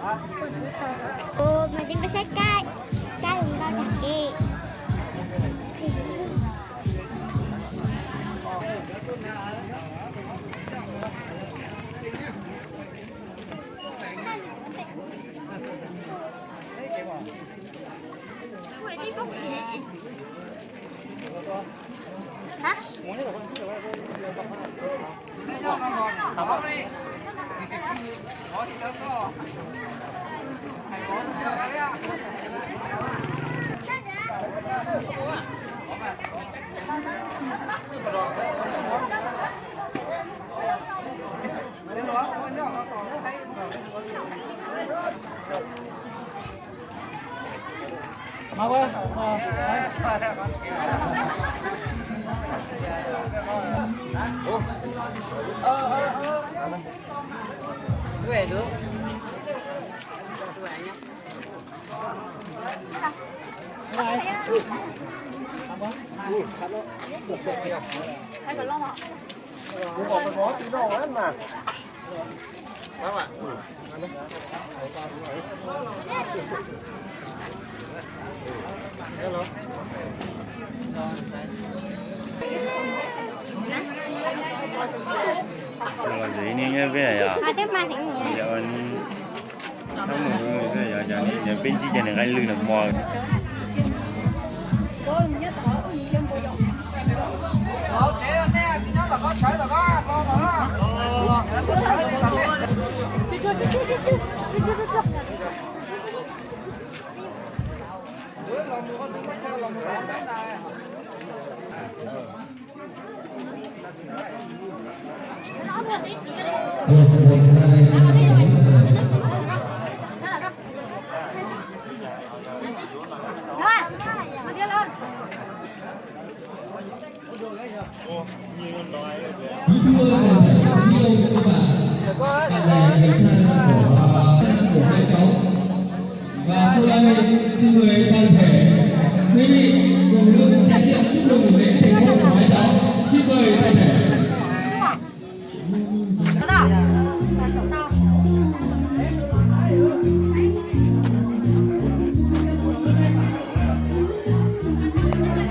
Ua tsis tau. Ua mas tsis peb saib kab, kab ntau nag ke. Ntawm ib niag nyob peb yog, yog ib mus, yog peb ntsib cov niag nqaij lwj no mog. Bí thư toàn thể Tổng Ty Ông Công Bản, các ngành, người thân của, của hai cháu. Và sau đây, xin mời toàn thể quý vị cùng Hương che tiệc chúc mừng.